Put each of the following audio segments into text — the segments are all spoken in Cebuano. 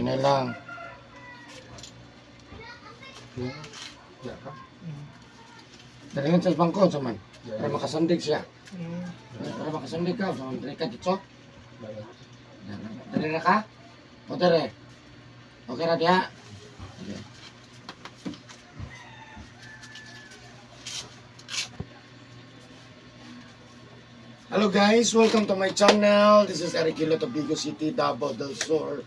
Hinay lang. Ya ka. Dalingan sa bangko sa man. Para makasandig siya. Mm. Para makasandig ka sa man diri ka dito. Diri ra ka? O diri. Okay ra diha. Okay. Hello guys, welcome to my channel. This is Eric Hilo, Tabigo City, Davao del Sur,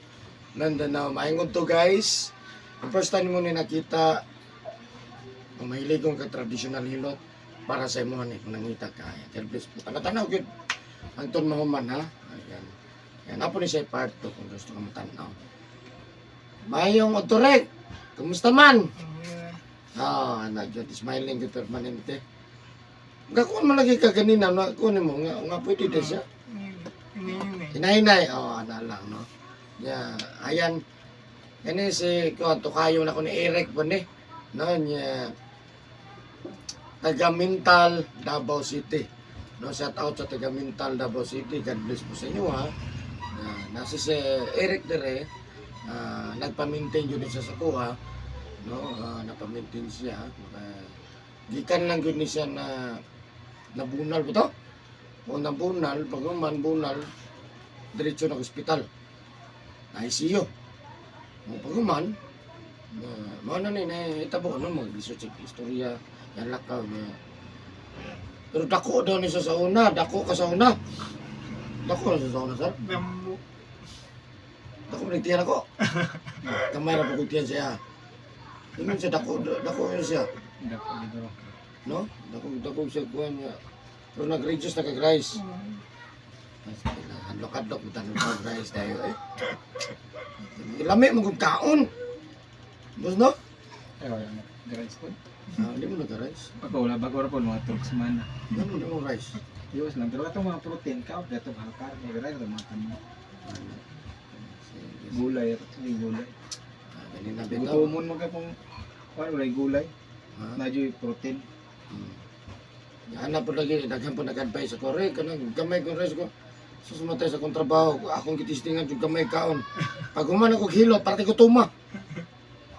Mindanao. Maayong to guys. Ang first time mo ni nakita, ang mahilig kong ka-traditional hilot para sa imo ni kung nangita ka. Ayan, God bless po. Tanaw gyud. Hangtod mahuman ha. Ayan. Ayan, apo ni siya part 2 kung gusto ka matanaw. Mayong Otorek, kumusta man? Mm. Ah, anak gyud, smiling gyud permanente. Gakuan man lagi ka ganina, na kunin mo nga nga pwede din siya. Hinay-hinay. Hinay-hinay, oh, ana lang no. Ya, ayan. Kani si kuan tukayo na ko ni Eric po ni. No, niya taga Mintal, Davao City. No, shout out sa taga Mintal, Davao City. God bless po sa inyo ha. Na, nasa si Eric dere, nagpa-maintain yun siya sa kuha. No, napa-maintain siya. Maka, gikan lang yun ni siya na nabunal ba to? O nabunal, pag man bunal, diretso ng ospital. Na ICU. Mo pag man, na mao na ni na itabo no mo research sa istorya yan lakaw niya. Pero dako daw ni siya sa una, dako ka sa una. Dako na siya sa una, sir. Dambo. Dako na tiyan ako. Kamay ra po kong tiyan siya. Ingon siya dako dako yun siya, Dako dito. no? Dako dako siya kuan niya. Pero nag-reduce na kag rice. Hadlok-hadlok mo tanong kag rice tayo eh. Lami mo kung kaon. Boss no? Ay wala na. Rice po. Ah, hindi mo nag-rice. Pag wala bago ra po mga Turks man. Ano hindi mo rice? Yos lang pero atong mga protein ka dato mga karne rice ato mga tamo. Sige. Gulay ato sige gulay. Ah, ganun na bitaw. Gutomon mo ka kung wala wala gulay. Ha? Nadyo protein. Ana po lagi, daghan po nag-advise ako. Ray, kanang gamay kong rice ko. Susumatay sa akong trabaho, akong gitistingan yung gamay kaon. Pag human ako hilot, parte ko tuma.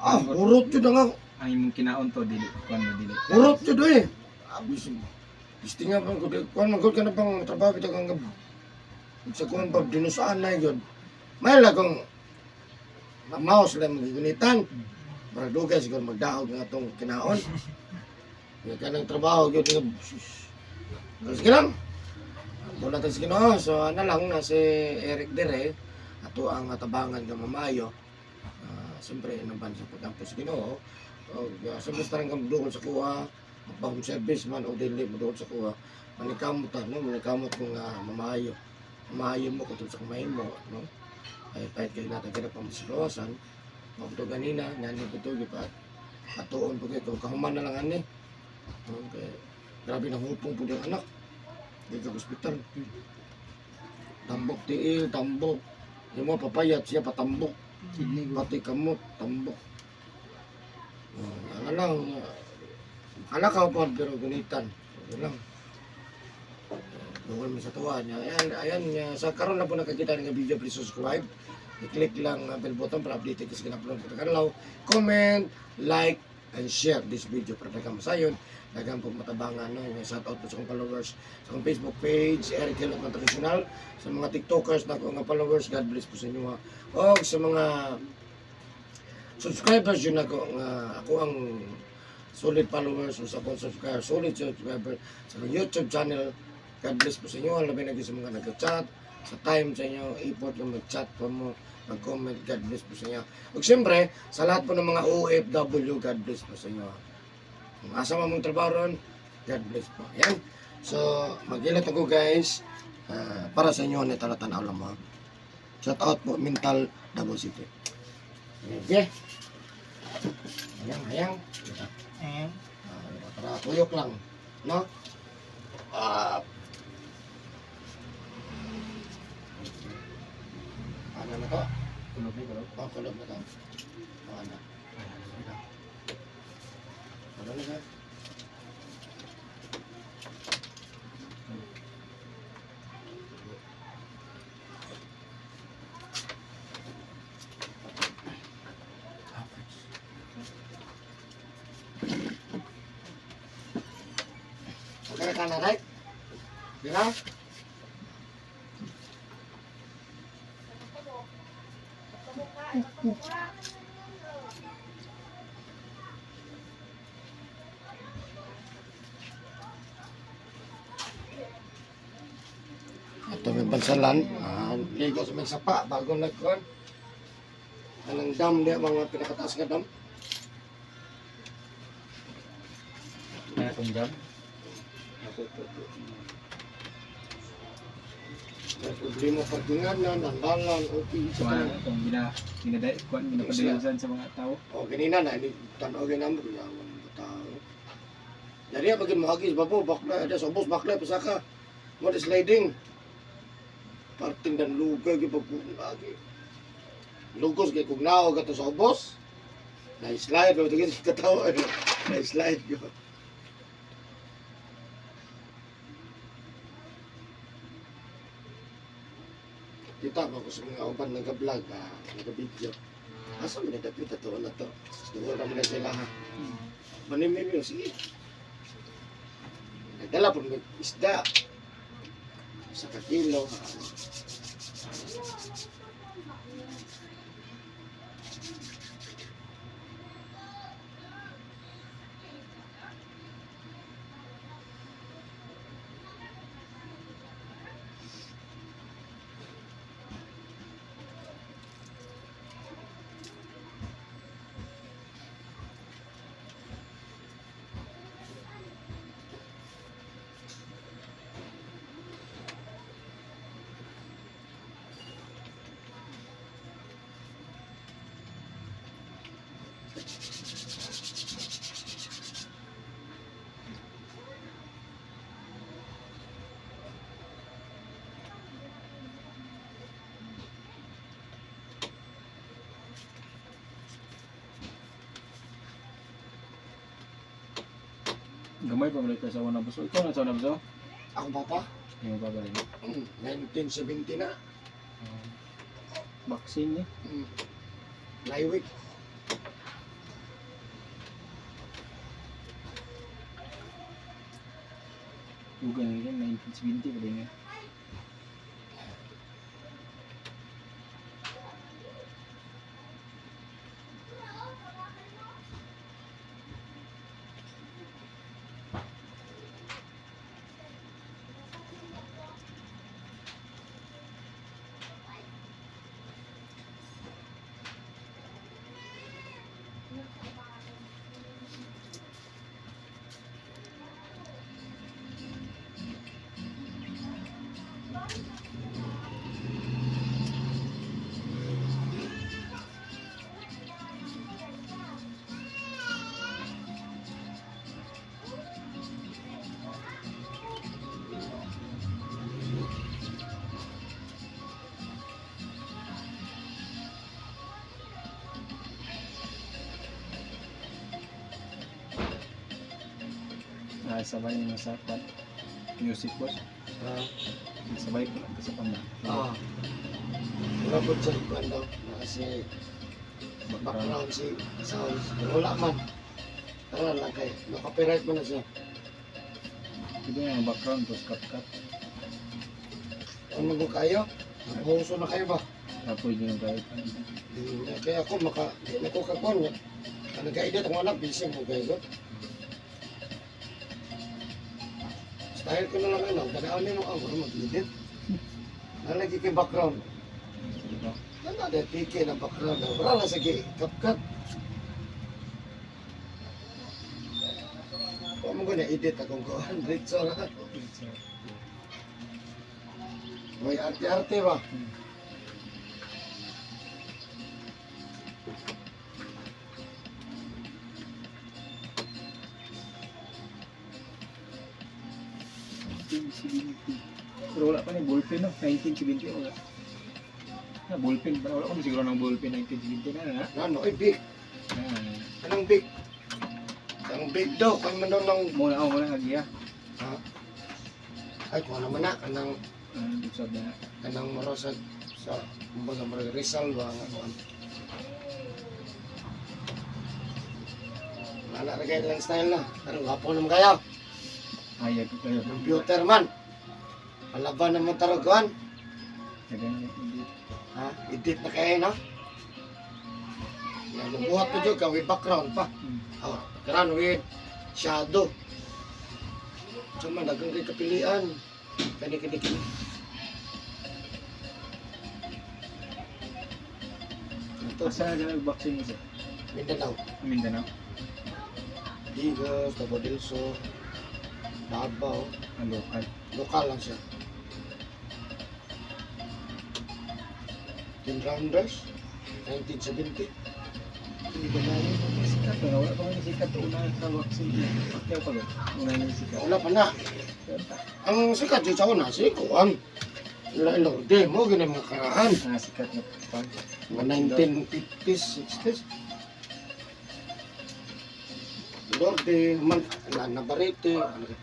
Ah, hurot yun ang ako. Ang imong kinaon to dili kuan mo dili. Hurot yun eh. Abis mo. Tistingan pa ko, kuan man ka na pang trabaho bitaw kang gab. Sa kuan pa dinusaan na yun. May lagong mamaos lang magigunitan. Para dugay siguro magdaog nga atong kinaon. Nga kanang trabaho yun nga. Sus. Pero sige lang. Wala tayo sa Ginoo. So ano lang na si Eric Dere ato ang tabangan nga mamayo. Ah, siyempre inaban sa pagkampo sa Ginoo. Og siyempre sa tarang kang sa kuha, magpa-home service man o dili mo sa kuha. Manikamot ta, no? Manikamot kung mamayo. Mamayo mo kung sa kumay mo, no? Ay pahit kayo natin kaya pa masalawasan. Mao to ganina, ngani po to gipa atuon po kayo kahuman na lang ani. Okay. Grabe nang hupong po yung anak. Dito sa ospital. Tambok tiil, tambok. Yung mga papayat siya patambok. Kidney ko. Pati kamot, tambok. Ano lang, alakaw pa pero gunitan. Yun lang. Doon mo sa tuwa niya. Ayan, ayan, sa karon na po nakakita ng video, please subscribe. I-click lang ang bell button para updated kasi kinapulong po kadlaw. Comment, like, and share this video para daghang masayon, daghang po matabangan, no? Yung shout out po sa akong followers sa akong Facebook page, Eric Hilot ng Traditional, sa mga TikTokers na akong nga followers, God bless po sa inyo ha. O sa mga subscribers yun ako nga ako ang solid followers o sa akong subscriber, solid subscriber sa akong YouTube channel. God bless po sa inyo. Labi na gyud sa mga nag-chat, sa time sa inyo, effort nga mag-chat pa mo, mag-comment. God bless po sa inyo. Ug siyempre, sa lahat po ng mga OFW, God bless po sa inyo. Kung asa man mong trabaho ron, God bless po. Ayan. So, mag-ilat ako guys. Ah, para sa inyo, ni talatan alam mo. Shout out po, Mental Davao City. Okay. Ayan, ayan. Ayan. Ah, para tuyok lang. No? Ah. Ano na to? Tulog ni tulog. Oh, kulog na to. Oh, ano? Ano na siya? Kaya ka na, right? Dira? Ito may bansalan. Ah, ligo sa may sapa bago nagkuhan. Anong dam niya, mga pinakataas nga dam. Na itong dam. May problema parkingan na, nandalan, okay. Sa Kuan tanan. itong gina ginaday kuan ginapadayosan sa mga tao. O, ganina na, ini tanaw ginamo, kuyawan ng tao. Dari pag mahagis babo, bakla, ada sa ubos, bakla, pasaka. Mo sliding. Parting dan luga, gipag lagi. Lugos, kay kung naog ato sa ubos. Na-slide, pero ito katawa. Na-slide ko. Kita ba ko sa mga uban nag-vlog, nag-video. Asa man dapit ato na to. Duol ra man na sila ha. Manimimyo sige. Nagdala po ng isda. Sa kakilo. Gamay pa balik ka sa una buso. Ikaw na sa una buso? Ako papa, Yung pa balik. 1970 na. Vaccine ni. Laiwik. Duga na rin 1970 pa din nga. Ah, sabay mo sa kwan. Music boss. Ah, Sabay ko lang kasi pang ah. Wala po siya ikuan daw. Kasi background. background si sounds. Pero wala man. Tara lang kay. No copyright man na siya. Ito yung background tapos cut cut. Ano mo kayo? Napuso na kayo ba? Tapos yun yung kahit Kaya ako maka di na ko kakuan nga. Ang nag-edit ako anak busy mo kayo. Style ko na lang ano, kadaan mo ako mag-edit. Nalagi kay background. Diba? Ano na PK ng background. Wala lang sige, kapkat. Kung mo na edit akong kuan, diretso na. May arte-arte ba? Pero wala pa ni ballpen no, 1970 wala. Na ballpen pa wala ko siguro ng ballpen 1970 na na. Ano, ay big. Na. Anong big? Ang big daw, kung man daw ng... Muna ako muna hagiya. Ha? Ay, kuha naman na, kanang Ah, duksad na. kanang mura sa kumbaga mura Rizal ba nga kuan. Wala na kayo lang style na. Pero gwapo naman kayo. Hayag ko kayo. Computer man. Palaban naman taruguan. Dagan na hindi. Ha? Edit na kayo, no? Yan, buhat ko dyan, with background pa. Oh, background with shadow. So man, dagang kay kapilian. Kani, kani, kani. Ito, Asa na nag-boxing mo sir? Mindanao. Mindanao. Digos, Davao del Sur, Davao. Ang local. Lokal lang siya. 10 rounders, 1970. Hindi ko na sikat. Wala pa man sikat. Una sa boxing. Pacquiao pa ba? Una na sikat. Wala pa na. Ang sikat dyan sa una, si Kuan. La Lorde mo, ganyan mga karaan. Ah, sikat na pa. Mga 1950s, 60s. Lorde, man, na, Navarrete, ano ka.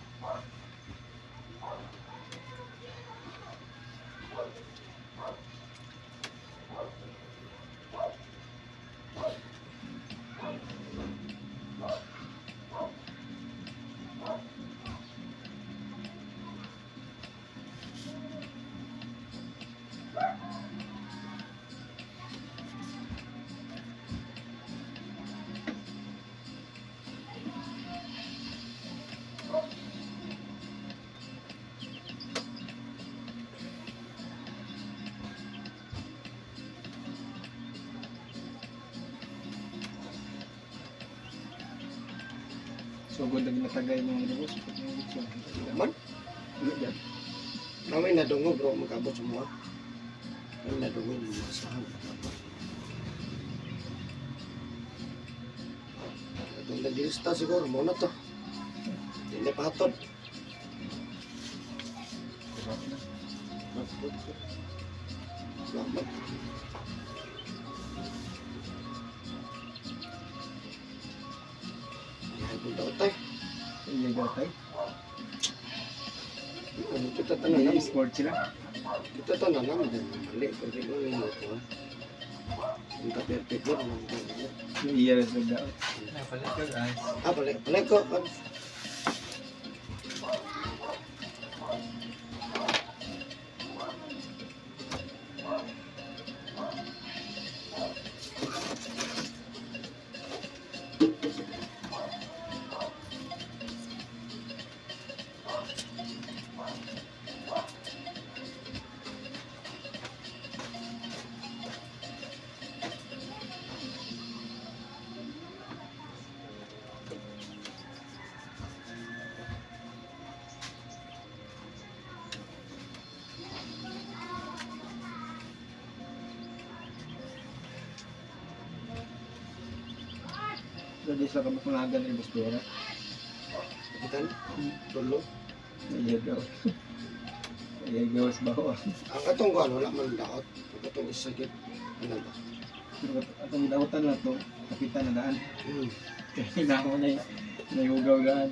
So, good na ginatagay mo mga boss. Sikat na yung boxing. Man, Wala dyan. namin nadungo bro, magkabot sa mga. Namin nadungo yung mga saan. Itong nagilista siguro, muna to. Hindi na patod. Sarap na. Salamat. Ay, kung daw tayo. Iya gatay. Ano, kita tanan Hindi naman. sport sila. Kita tanan naman. Mali, pero yung ino ko. Ang ka-perfect mo, ang ka- Iya rin sila daw. Napalit ka guys. Ah, balik, balik ko. So, di sila kamukunagan rin boss Vera. Kita tulo. Iya gaw. Iya gaw sa bawa. Ang katong kuan wala man daot. Ang katong isa gid. Ano ba? Pero atong gidawatan na to, kapitan na daan. Kaya hinamo na yung nahugaw daan.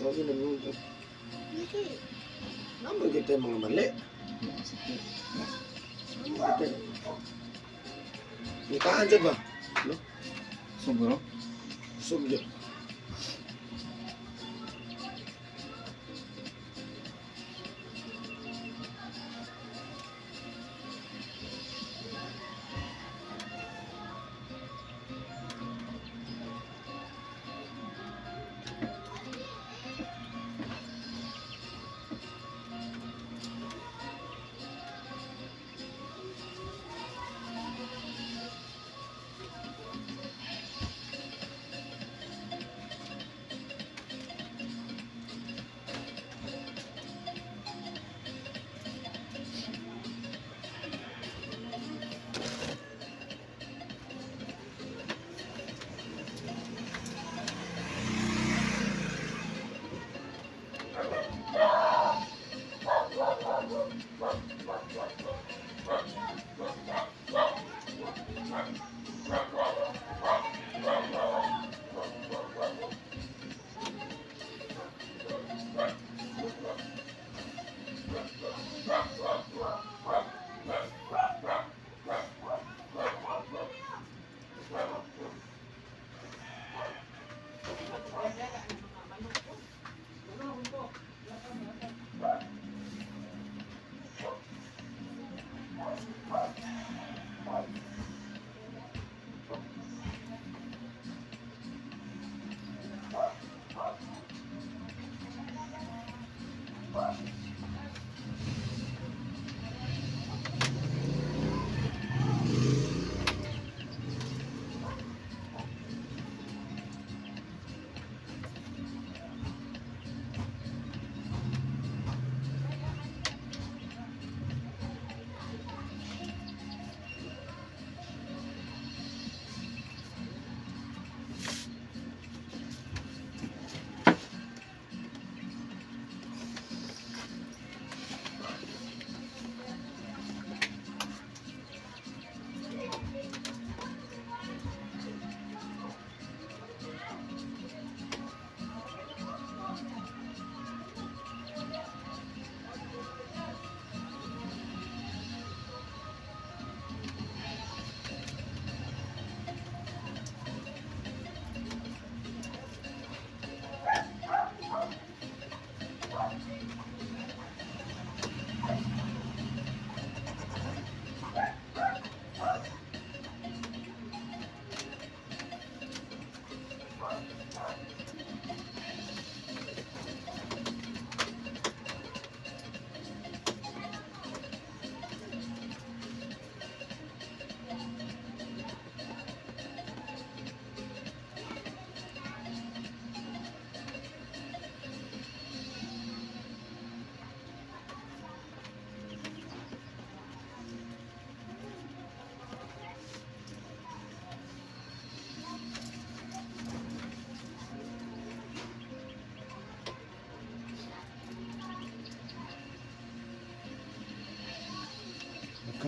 Mao gid nang Hindi. Naman kita yung mga mali. Naman kita. Nikaan dyan ba? No? Siguro. Sugyo.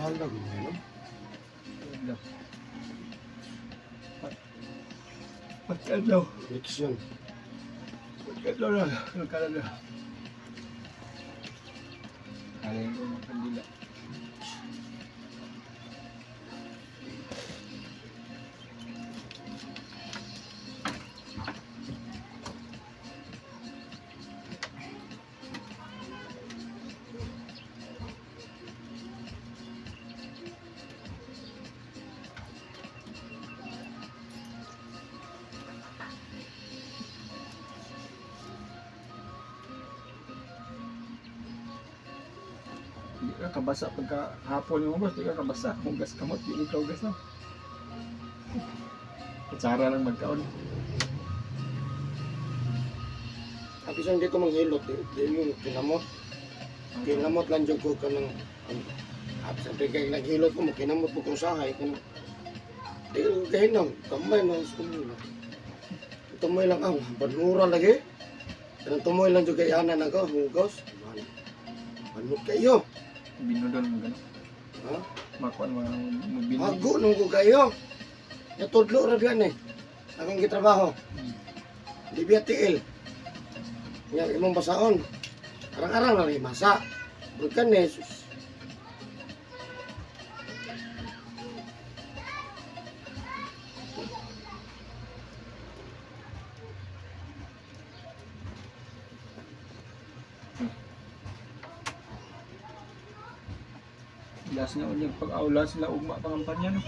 Kalag mo, no? Ano? Pagkadlaw. Leksyon. Pagkadlaw na. Pagkadlaw. Alin ko mga kandila. Hindi ka kabasa pagka hapon yung boss, di ka kabasa. Hugas kamot, di ka hugas no. Kutsara lang magkaon. Ang bisan di ko manghilot, di mo kinamot. Kinamot lang jud ko kanang absent kay naghilot ko mo kinamot ko kung usahay kanang di ko kahinam, kamay na sa kuno. Tumoy lang ang banura lagi. Kanang tumoy lang jud kay ana nako hugos. Manok kayo. Binudon mo gano'n. Ha? Makuan mga magbinod. Hago nung ko kayo. Natudlo ra diyan eh. Akong gitrabaho. Di biya tiil. Nga imong basaon. Arang-arang na rin masa. Bukan eh. Sus. Last na unyag pag-aula sila ugma pangampanya no.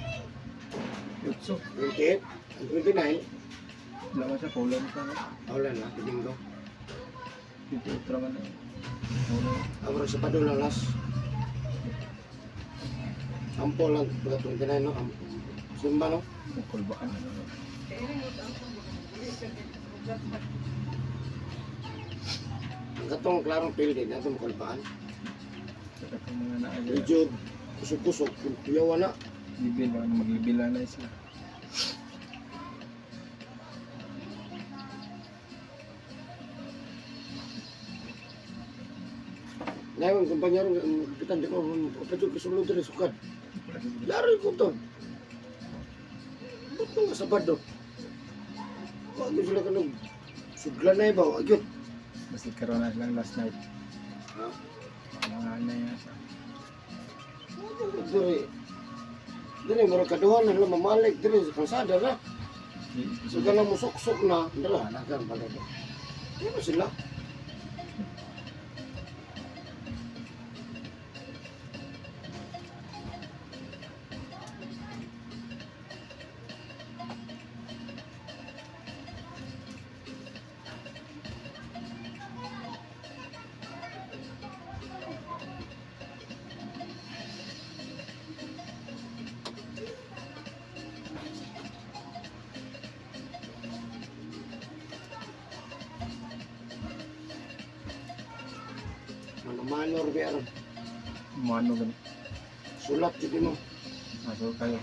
Yutso. 28, ang 29, Wala man siya paulan pa no. wala na, Domingo. Dito ultra man na. Wala. Amro sa Padula las. Ampo lang, pagka 29, no? Ampo. Simba, no? Kulbaan ano. No? Ang katong klarong pildi, nato makulbaan. Sa katong mga naaga. Medyo kusog-kusog, kung tuyawa na. Libil ano maglibila na sila. Ngayon, kumpanyero, kapitan, di ko, kapatid, kasulod rin, sukad. Yari ko to. Ba't nga sa bado? Wag yun sila kanong sudlan na iba, wag yun. Basta karon na silang last night. Ha? Mga ano yan siya. Dire, dire, murag kaduhan na sila mamalik, dire, sa kalsada na. So ganang musuksok na, dala, halagan pala ito. Di ba sila? Mano-mano, rin Mano ganun. Sulat yun mo. Aso kayo.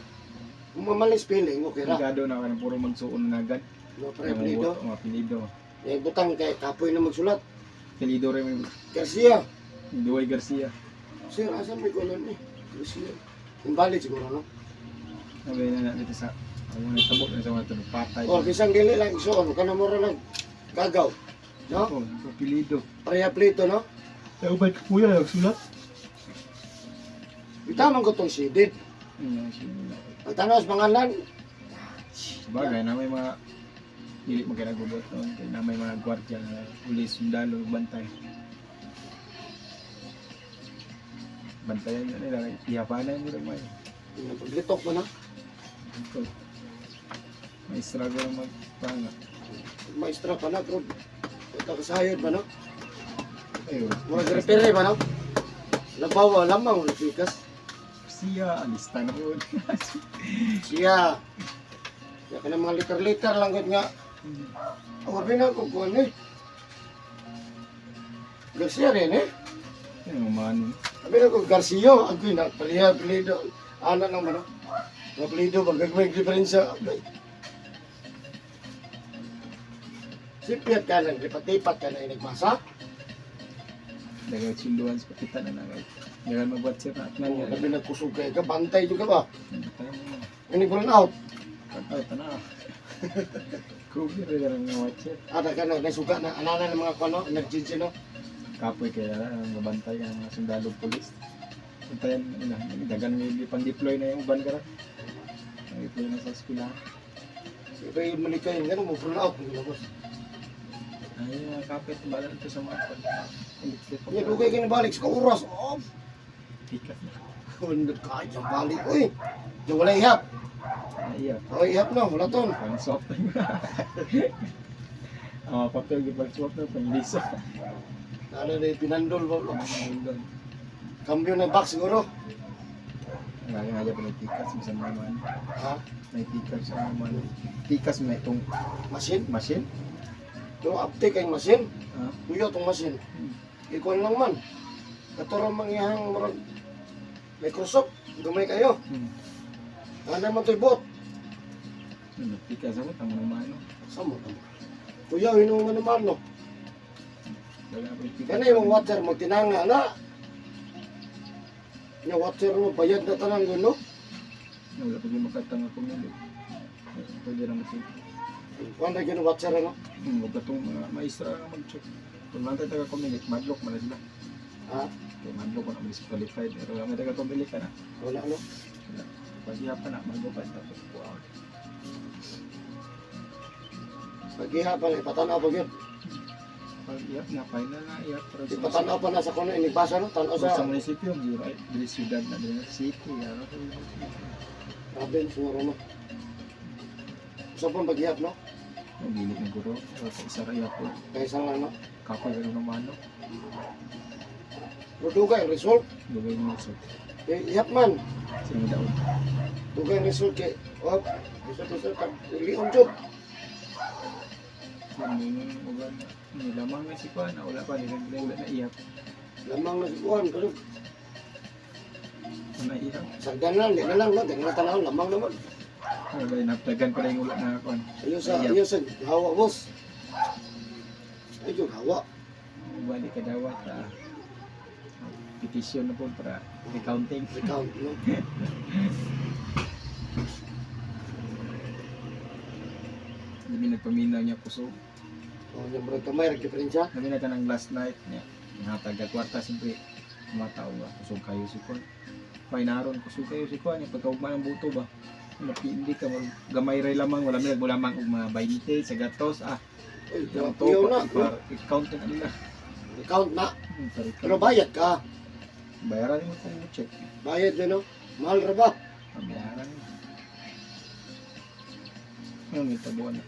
Kung mamalis piling, okay ra. Ligado na kayo puro magsuon na agad. No, pre, pilido. Mga pilido. Eh, butang kay kapoy na magsulat. Pilido rin may Garcia. Duway Garcia. Sir, asan may kunan eh? Garcia. Invalid siguro, no? Sabi na dito sa ang mga sabot na sa mga tulog patay. O, kisang dili lang isuon, kanang mura lang gagaw. No? Oh, so pilido. Pareha plito, no? Sa ubay kuya nagsulat. Itamang ko tong sidid. Ano siya nila. Ang tanaw sa pangalan, Sabagay na may mga dili magkinagubot noon kay na may mga gwardiya na pulis, sundalo, bantay. Bantayan na nila kay pihapanan nila may. paglitok mo na. Ito. May struggle ang magpanga. Maestra pa na, pero ito kasayod ba, no? Ayun. Mga repair ba, no? Labaw, lamang, wala pikas. Siya, alista na po. Siya. Siya ka ng mga liter-liter lang gud nga. Ang gabi na ko kuwan eh. Garcia rin eh. Ano man. Sabi na ko, Garcia, agoy na, paliha, pilido. Ana lang ba, no? Mga pilido, magagmay diferensya. Agay. Sipiat ka lang, lipat-lipat ka na inigmasa. Dagay sunduan sa pakitan na nagay. Jangan mag-WhatsApp na at Oh, labi nagkusog kay ka, bantay jud ka ba? Tayo mo. Ini burn out. Pag-out na. Kubi rin lang ng WhatsApp. Ada ka na nasuga na anana ng mga kuno, emergency no. Kapoy kaya ang mabantay ang mga sundalo pulis. Bantayan nila. Dagan may pang-deploy na yung uban ka na. Pang-deploy na sa eskwela. Sige, malikay ngano mo burn out mo boss. Ay, mga kapit, bala ito sa mga electric. Nya dugay kay balik sa oras. Oh, Tikat na. hundred ka ang balik oy. Di wala ihap. Ay, iya. Oh, ihap no, wala ton. Pang swap na. Ang mga papel, pang swap na, pang liso. Ano na pinandol ba? Kambyo na box siguro. Ang galing nga pa may tikas, minsan naman. Ha? May tikas sa naman. Tikas may itong Machine? machine. Yung uptake ang machine. Ha? Kuya tong machine. Ikuan lang man. Katuro mangyahang murag Microsoft, gamay kayo. Ano man to'y bot? May tikas ako, tama naman. No? Samo tamo. Kuya, hinuman naman no. Wala pa yung tikas. Kana yung water mo tinanga na. Nya water mo bayad na tanan yun no. Wala pa yung makatang ako nila. Pwede naman siya. Kuan na gyud water ano. Huwag ka itong mga maestra nga mag-check. Kung lang tayo taga-kumilik, madlock man na sila. Ha? Kaya madlock ko na disqualified. Pero wala may taga-kumilik ka na. Wala no. Wala. Pasiya pa na, madlock ka tapos wow. Pagiha pa ipatanaw pa gyud. Pag iyap na, final na, iyap. Pero sa, Ipatanaw pa na sa kuno inibasa no, tanaw sa, sa munisipyo, zero, ay, dili siyudad na, dili city. Ano, province siguro no. Sa pong paghihap no? Ang gilid ng guro. Pero sa isa ra iyap ko. Kaysa lang no. Kapoy ka naman, no? Pero dugay ang result. Dugay mo so. Eh, ihap man. Sino daw? Dugay ang result kay oh, result result kag lion jud. Sino yung ugan na. Nilamang na si Kuan, na wala pa, nila wala na iyap. Lamang na si kuan pero Wala na iyap. sagdan lang, di na lang no, di na tanaw lamang naman. Wala, napdagan pa rin wala na Kuan. Ayo sa Ihap. ayo sa hawa boss. Ayo hawa. Balik ka dawat ah. Petition na po para recounting. Recount no. Hindi mi nagpaminaw niya kusog. Oh, yung murag kamay ra diferensya. Kami na kanang last night niya. Nihatag ka kwarta siyempre mga tao ba kusog kayo si Kuan. May naron kusog kayo si Kuan pagkaugma ng buto ba. Napindi ka mag gamay ray lamang wala mi nagbulamang og mga 20 sa gatos ah. Uy, Yung kuyaw to na. pa count na nila. Recount na. Pa-recount. Pero bayad ka. Bayaran mo kung check. Bayad yun no. Mahal ra ba? Ah, bayaran mo. Ano may tabuan na.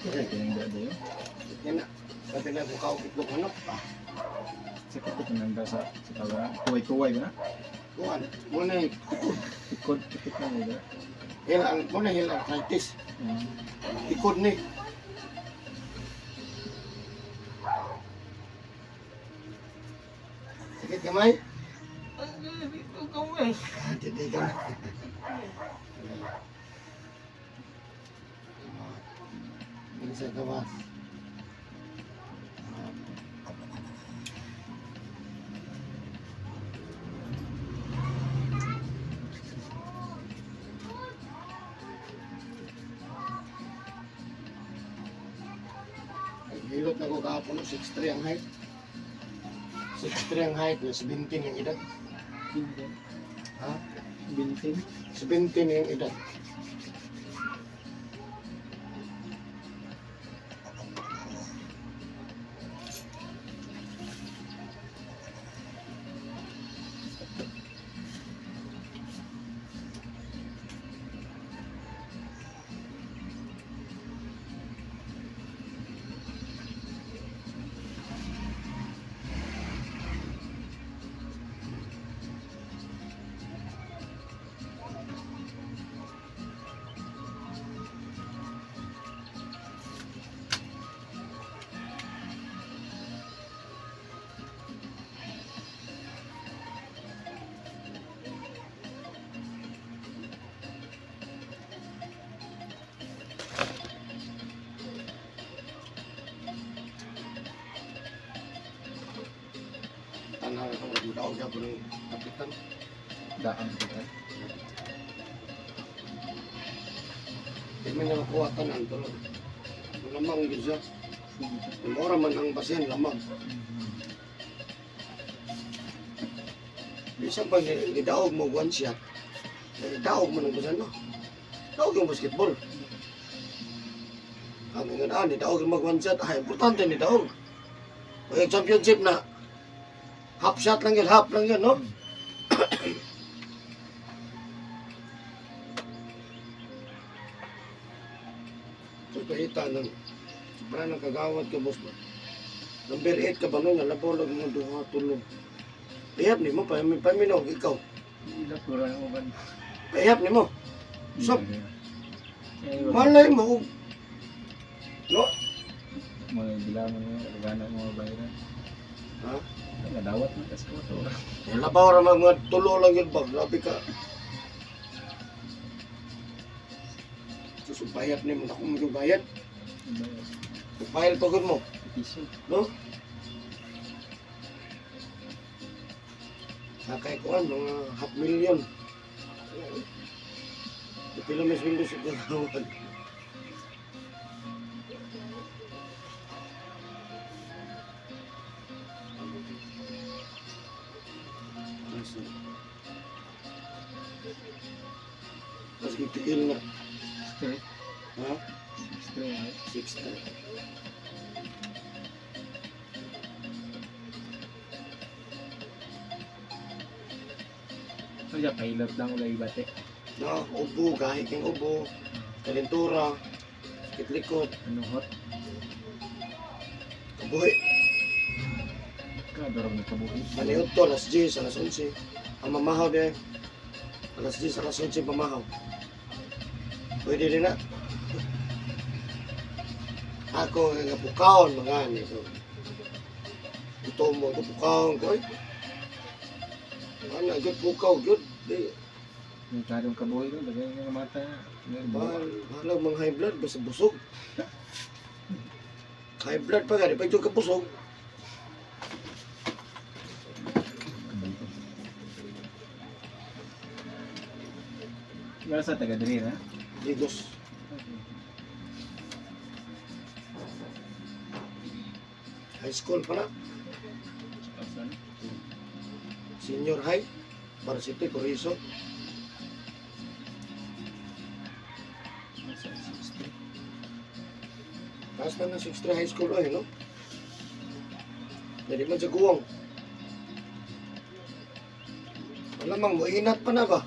Okay, kaya yung dayo. Yan na. Sabi na kung kaukit mo ano. Ah, Sakit ko nang sa sa tawa. Tuway-tuway ba na? kuan. Muna yung Tikod, tikod na mo ba? heel ang muna heel arthritis. Tikod ni. Sakit kamay? Ang galing ko kamay. Ah, Hindi ka na. Minsan ka ba? Naghilot na ko kahapon, no, 6'3 ang height. 6'3 ang height, no, 17 ang edad. Bintin. Ha? Bintin. 17 yung edad. Tanaw ko daog gyapon ng kapitan. Daang kita. Di man niya makuha tanan pero lamang gyud siya. Mura man ang basehan lamang. Bisan pag gidaog mo one shot, eh, daog man ang basehan no. Daog yung basketball. Ang ingon ah, ni daog mag one shot, ay importante ni daog. Pag yung championship na half shot lang yun, half lang yun, no? So, kahita ng sobra ng kagawad ka, boss ba? Number 8 ka ba nun? Labaw lang mga duha tulog. Payap ni mo, paminaw, ikaw. Ila puro ang uban. Payap ni mo. So, Eh, malay mo, no? Mga bilangan mo, gana mo mga bayaran. Ha? Nadawat man kasi ko to. Eh, labaw ra mga tulo lang yun ba? Grabe ka. So, bayad ni mo, naku mo yung bayad. File pagod mo, Petition. no? Sakay ko mga half million. Pila may sweldo sa kagawad. Mas gitiil na. Straight. Ha? Straight. 6-3. So, siya, pilot lang ulay bate. No, ubo, gahi kang ubo, kalentura, sakit likod, Ano hot? kabuhi. Kadorong nagkabuhi. Maniod to, alas 10, alas 11. Ang mamahaw niya, alas 10, alas 11 mamahaw. Pwede din na. Ako nga pukaon mga ani ko. Gutom mo ako pukaon ko eh. Ana gyud pukaw gyud. Di May kadong kabuhi ko, bagay nga mata. bahal bahala mga high blood basta busog. High blood pa gani pag jud ka busog. Wala sa taga diri na. Digos. High school pa na. Senior high. Varsity, Corizo. Taas na ng 6'3 high school ay, no? Dali man sa guwang. Malamang, mainat pa na ba?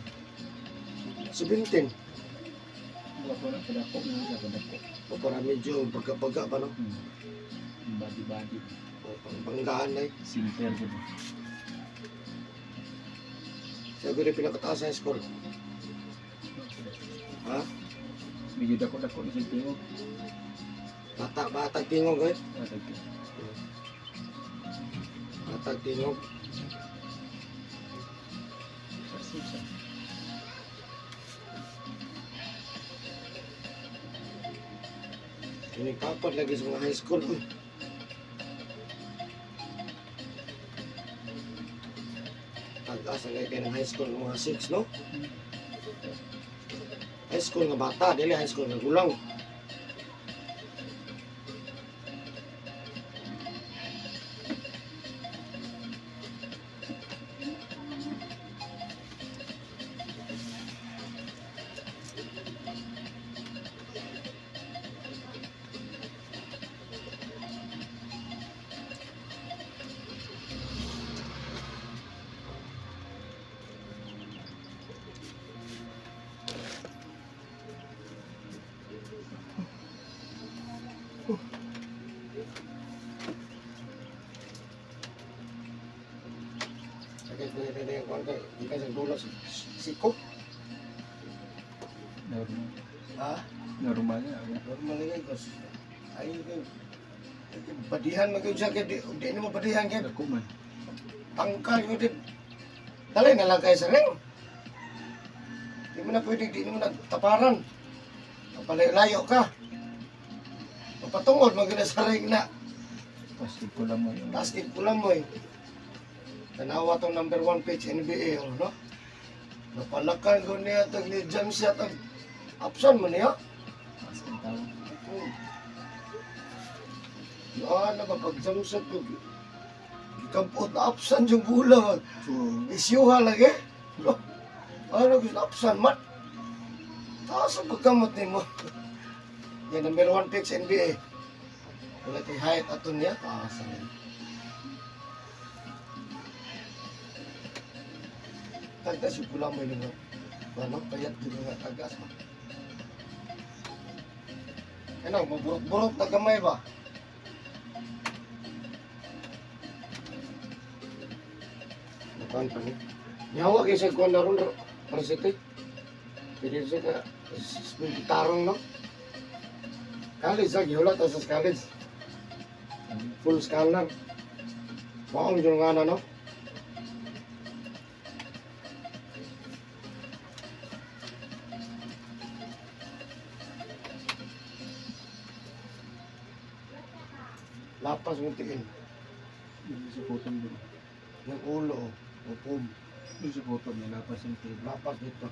17. Wala ko na padako na sa padako. O para medyo pagkapaga pa, no? Body body. O pangbanggaan na eh. Sinter ko. Siguro yung pinakataas sa high school. Ha? Medyo dako dako na siyang tingog. Bata, batag tingog, eh. Matag ka. Batag tingog. Sa Pinagpapad lagi sa mga high school, uy. Tag-asa kayo kayo ng high school ng mga 6, no? High school nga bata, dili high school nga gulang. Sakit na rin yung kwan kay, di ka sa dulo sa siko. Normal. Ha? Normal na. Normal na kayo, kasi ay, ay, badihan man kayo siya, kay di na mo badihan kay Dako man. tangkal yun din. Dalay na lang kayo sa ring. Di mo na pwede, di mo na taparan. Palayo ka. Mapatungod, maganda sa ring na. Plastic ko lang mo. Tapos kulang mo eh. Tanawa tong number one pitch NBA, oh, no? Napalakan ko niya tag ni jump shot ang absan man niya. Taas ang tao. Yan na ba pag jump shot ko gikampot na absan yung bola ba. So, Isyuha lagi. No? Ano gusto absan man? Taas ang pagkamot nimo. Yan number one pick sa NBA. Wala kay height ato niya. Taas ang. Tagdas yung pula mo yun nga. Ano? Payat yun nga tagas ba? Ano, maburot-burot na gamay ba? Nakuhan pa niya. Nyawa kay sa kuhan na ron, parisite. Pwede siya ka, tarong no? College, sa gihulat sa college. Full scholar. Maong yun nga na, no? Lapas mo tiin. yung sa photo mo. Yung ulo, oh. Upom. Yung sa photo niya, lapas yung table. Lapas dito.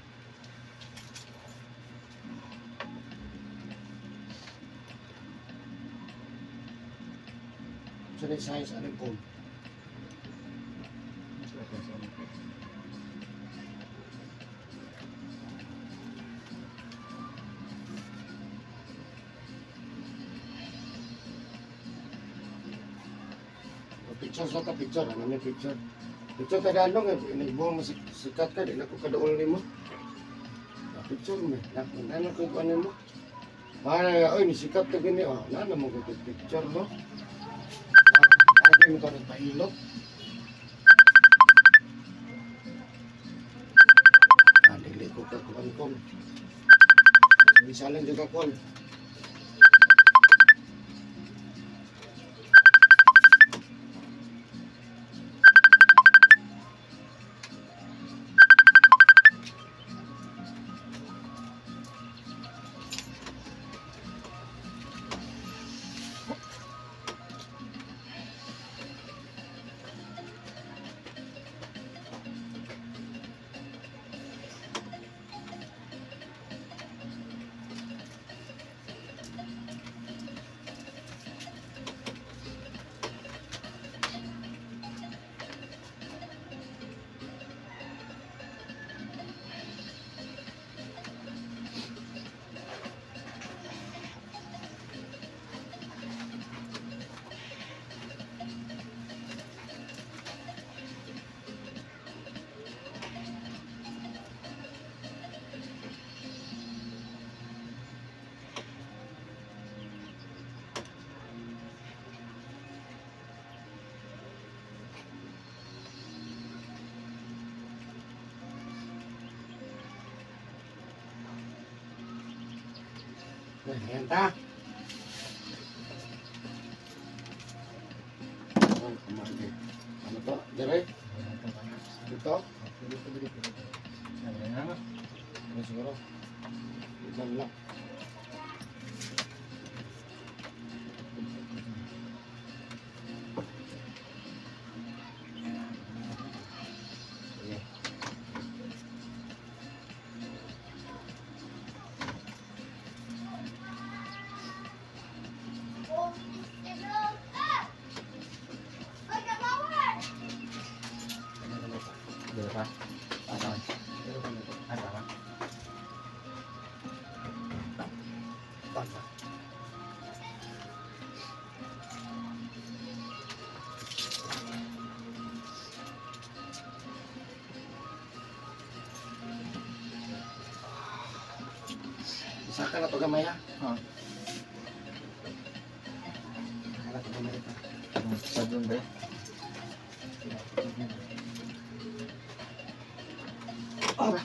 So, ni size anong pom? Lapas ang table. Picture sa ta picture, ano may picture? Picture kada ano nga nagbuo mo sikat ka di na ko kaduol nimo. Ah, picture mo, na ano ko ano mo. Para oy ni sikat ka gini oh, na na mo ko picture no. Lagi mo ka nagpahilot. Ah, dili ko ka kuan kon. Misalan juga kon. Ayan ta. Ay, kumarte. Ano to? Dire? Dito? Ano siguro? Isang lang. Sige. Dito pa. Ano? Ano ba? Tama. Isa ka na to gamay ha? Ha. Isa ka na to gamay pa. Sa doon ba? Ah,